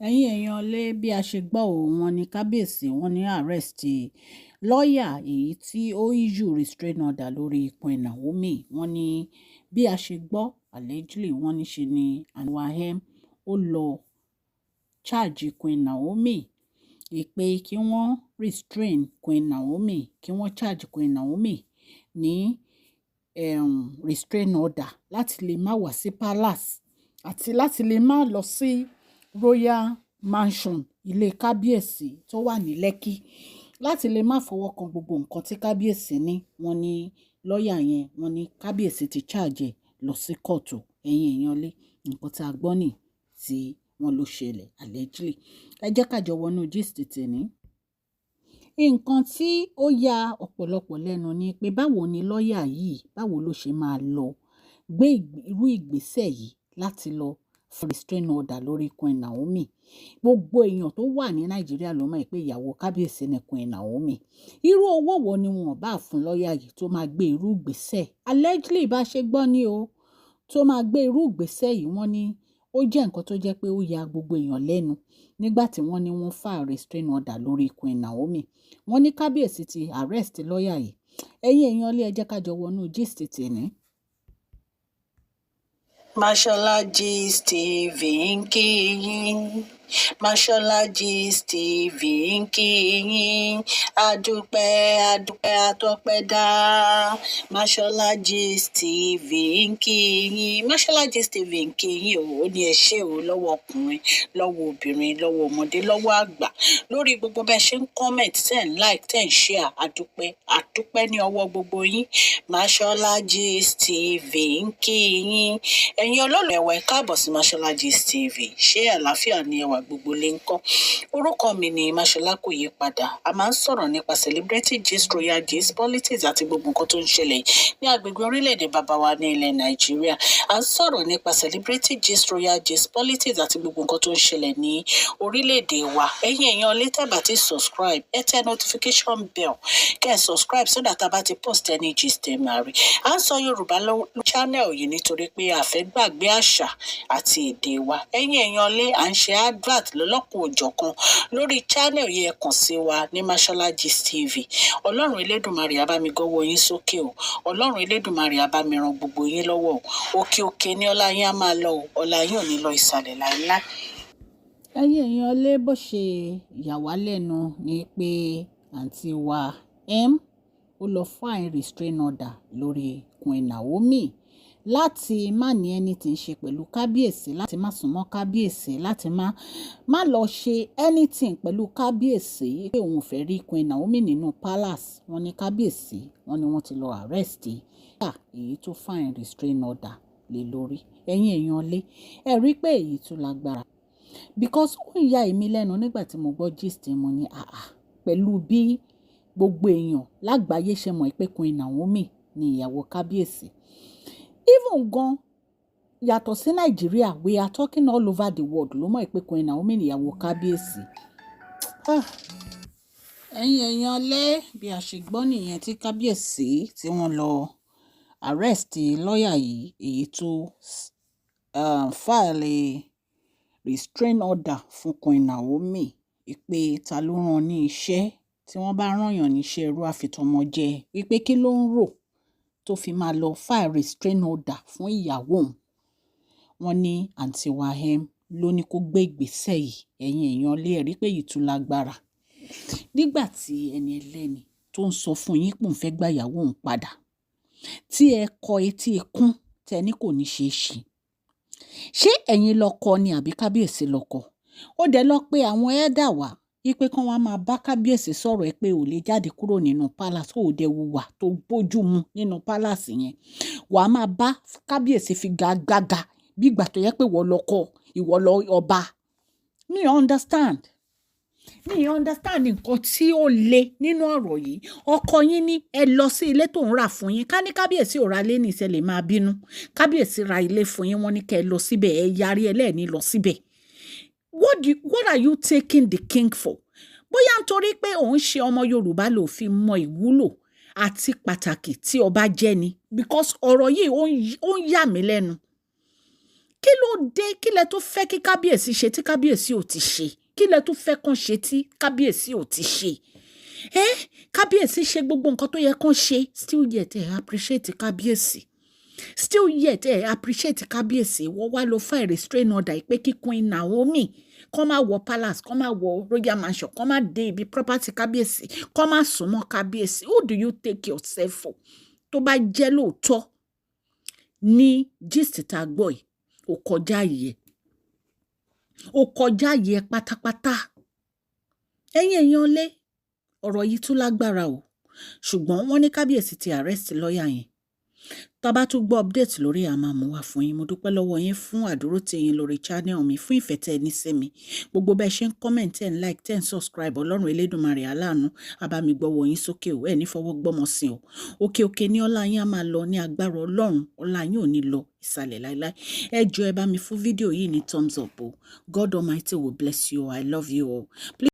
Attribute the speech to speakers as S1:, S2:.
S1: Ẹ̀yin èèyàn lé, bí a ṣe gbọ́ ò, wọ́n ní kábíyèsí wọ́n ní arrest lọ́ọ̀yà èyí tí ó issue restrain order lórí Queen Naomi. Wọ́n ní bí a ṣe gbọ́, allegedly, wọ́n ní ṣe ni Anuahem ó lọ charge Queen Naomi ìpè kí wọ́n restrain Queen Naomi, kí wọ́n charge Queen Naomi ní restrain order láti lè má wá sí palace àti láti lè má lọ sí royal mansion, ilé kábíyèsí tó wà ní Lekki, láti lè má fọwọ́ kan gbogbo nǹkan tí kábíyèsí ní. Wọ́n ní lọ́ọ̀yà yẹn, wọ́n ní kábíyèsí ti charge ẹ̀ lọ sí kóòtù. Ẹ̀yin èèyàn lé, nǹkan tí a gbọ́ nì tí wọ́n ló ṣẹlẹ̀ allegedly. Ẹ jẹ́ ká jọ wọnú gist tèmi. Nǹkan tí ó ya ọ̀pọ̀lọpọ̀ lẹ́nu ni pé báwo ni lọ́ọ̀yà yìí, báwo ló ṣe máa lọ gbé irú ìgbésẹ̀ yìí láti lọ fún restrain order lórí Queen Naomi? Gbogbo èèyàn tó wà ní Nàìjíríà ló mọ̀ pé ìyàwó kábíyèsí ni Queen Naomi. Irú owó wo ni wọn bá fún lọ́ọ̀yà yìí tó máa gbé irú ìgbésẹ̀, allegedly bá ṣe gbọ́ ni o, tó máa gbé irú ìgbésẹ̀ yìí? Wọ́n ní ó jẹ́ nǹkan tó jẹ́ pé ó ya gbogbo èèyàn lẹ́nu nígbà tí wọ́n ní wọ́n fà restrain order lórí Queen Naomi. Wọ́n ní kábíyèsí ti arrest lọ́ọ̀yà yìí. Ẹ̀yin èèyàn ilé, ẹ jẹ́ ká jọ wọnú gist tèmi.
S2: Mashola Gist TV ń kí yín, Mashola Gist TV ń kí yín. Adúpẹ́, adúpẹ́, àtọpẹ́ dá. Mashola Gist TV ń kí yín, Mashola Gist TV ń kí yín o. Ó ní ẹ ṣé o, lọ́wọ́ ọkùnrin, lọ́wọ́ obìnrin, lọ́wọ́ ọmọdé, lọ́wọ́ àgbà, lórí gbogbo bẹ́ẹ̀ ṣe ń comment, ten like, 10 share. Adúpẹ́, adúpẹ́ ní ọwọ́ gbogbo yín. Mashola Gist TV ń kí yín. Ẹ̀yin olólùfẹ́ wa, ẹ káàbọ̀ sí Mashola Gist TV. Ṣé àlàáfíà ni ẹwà, gbogbo lè ń kọ́? Orúkọ mi ni Mashola, kò yí padà. A máa ń sọ̀rọ̀ nípa celebrity gist, royal gist, politics àti gbogbo nǹkan tó ń ṣẹlẹ̀ ní agbègbè orílẹ̀-èdè bàbá wa ní ilẹ̀ Nàìjíríà. A ń sọ̀rọ̀ nípa celebrity gist, royal gist, politics àti gbogbo nǹkan tó ń ṣẹlẹ̀ ní orílẹ̀-èdè wa. Ẹ̀yin èèyàn lè tẹ́ bá ti subscribe, ẹ tẹ notification bell, kẹ́ ẹ subscribe so that a bá ti post any gist, ẹ máa rí. À ń sọ Yorùbá lọ channel yìí nítorí pé a fẹ́ gbàgbé àṣà àti èdè wa. Ẹ̀yin èèyàn lé, à ń ṣe advert lọ́lọ́kan òjọ̀kan lórí channel yìí. Ẹ kàn sí wa ní Mashola Gist TV. Ọlọ́run Elédùnmarè á bá mi gọ́wọ́ yín sókè o. Ọlọ́run Elédùnmarè á bá mi ran gbogbo yín lọ́wọ́ o. Òkè òkè ní ọlá yín á máa lọ o. Ọlá yín ò ní lọ ìsàlẹ̀ láéláé.
S1: Ẹ̀yin èèyàn lé, bó ṣe yà wá lẹ́nu ni pé àǹtí wa M ó lọ file restrain order lórí Queen Naomi láti má ní anything ṣe pẹ̀lú kábíyèsí, láti má súnmọ́ kábíyèsí, láti má lọ ṣe anything pẹ̀lú kábíyèsí, pé òun ò fẹ́ rí Queen Naomi nínú palace. Wọ́n ní kábíyèsí, wọ́n ní wọ́n ti lọ arrest èyí tó file restrain order lé lórí. Ẹ̀yin èèyàn lé, ẹ rí pé èyí tún lágbára, because ó ń ya èmi lẹ́nu nígbà tí mo gbọ́ gist. Mo ní àà, pẹ̀lú bí gbogbo èèyàn lágbàáyé ṣe mọ̀ pé Queen Naomi ni ìyàwó kábíyèsí, even gan yàtọ̀ sí Nàìjíríà, we are talking all over the world, ló mọ̀ pé Queen Naomi ni ìyàwó kábíyèsí. Ah. Ẹ̀yin èèyàn lé, bí a ṣe gbọ́ nìyẹn tí kábíyèsí tí wọ́n lọ arrest lọ́ọ̀yà yìí, èyí tó file restrain order fún Queen Naomi, pé ta ló rán ní iṣẹ́? Tí wọ́n bá rán èèyàn níṣẹ́, ẹrú àfitọ́mọ jẹ́. Wípé kí ló ń rò tó fi máa lọ file restrain order fún ìyàwó òun? Wọ́n ní àǹtí Wahem ló ní kó gbé ìgbésẹ̀ yìí. Ẹ̀yin èèyàn lé, ẹ rí pé èyí tún lágbára. Nígbà tí ẹni ẹlẹ́ni tó ń sọ fún yín pé òun fẹ́ gba ìyàwó òun padà, tí ẹ kọ etí ikún, tẹ ní kò ní ṣeé ṣe, ṣé ẹ̀yin lọ́kọ ni àbí kábíyèsí lọ́kọ? Ó dẹ̀ lọ pé àwọn elder wá wípé kán wá máa bá kábíyèsí sọ̀rọ̀ ẹ pé ò lè jáde kúrò nínú palace, ó dẹ̀ wùwà tó bójú mu nínú palace yẹn. Wàá máa bá kábíyèsí fi gagbága bí ìgbà tó yẹ pé ìwọ lọ́kọ, ìwọ lọ ọba. Mi understand, mi understand nǹkan tí ó le nínú ọ̀rọ̀ yìí. Ọkọ yín ní ẹ lọ sí ilé tó ń rà fún yín. Ká ní kábíyèsí ò ra ilé ní ìṣẹ̀lẹ̀, máa bínú. Kábíyèsí ra ilé fún yín, wọ́n ní kẹ́ ẹ lọ síbẹ̀, ẹ yarí ẹlẹ́ẹ̀ni lọ síbẹ̀. What are you taking the king for? Bóyá nítorí pé òun ṣe ọmọ Yorùbá ló fi mọ ìwúlò àti pàtàkì tí ọba jẹ́ ni, because ọ̀rọ̀ yìí ó ń yà mí lẹ́nu. Kí ló dé? Kí lẹ tó fẹ́ kí kábíyèsí ṣe tí kábíyèsí ò ti ṣe? Kí lẹ tó fẹ́ kàn ṣe tí kábíyèsí ò ti ṣe? Ẹ kábíyèsí ṣe gbogbo nǹkan tó yẹ kán ṣe. Still yet, ẹ appreciate kábíyèsí. Still yet, ẹ appreciate kábíyèsí. Wọ́n wá lọ file restrain order pé kí Queen Naomi kọ́ máa wọ palace, kọ́ máa wọ royal mansion, kọ́ máa dé ibi property kábíyèsí, kọ́ máa súnmọ́ kábíyèsí. Who do you take yourself for? Tó bá jẹ́ lóòótọ́ ní gist tá a gbọ́ yìí, ó kọjá yìí, ó kọjá yìí pátápátá. Ẹ̀yin èèyàn lé, ọ̀rọ̀ yìí tún lágbára o. Ṣùgbọ́n wọ́n ní kábíyèsí ti arrest lọ́ọ̀yà yẹn. Tá bá tún gbọ́ update lórí, a máa mú wá fún yín. Mo dúpẹ́ lọ́wọ́ yín fún àdúrótì yín lórí channel mi, fún ìfẹ́ tẹ́ ẹ ní sí mi, gbogbo bẹ́ẹ̀ ṣe ń comment, tẹ́ ń like, tẹ́ ń subscribe. Ọlọ́run Elédùmarè aláàánú á bá mi gbọ́wọ́ yín sókè o. Ẹ ní fọwọ́ gbọ́mọ sí o. Òkè òkè ní ọlá yín á máa lọ ní agbára Ọlọ́run. Ọlá yín ò ní lọ ìsàlẹ̀ láéláé. Ẹ jọ̀ọ́, ẹ bá mi fún fídíò yìí ní thumbs up o. God Almighty will bless you. I love you all. Please.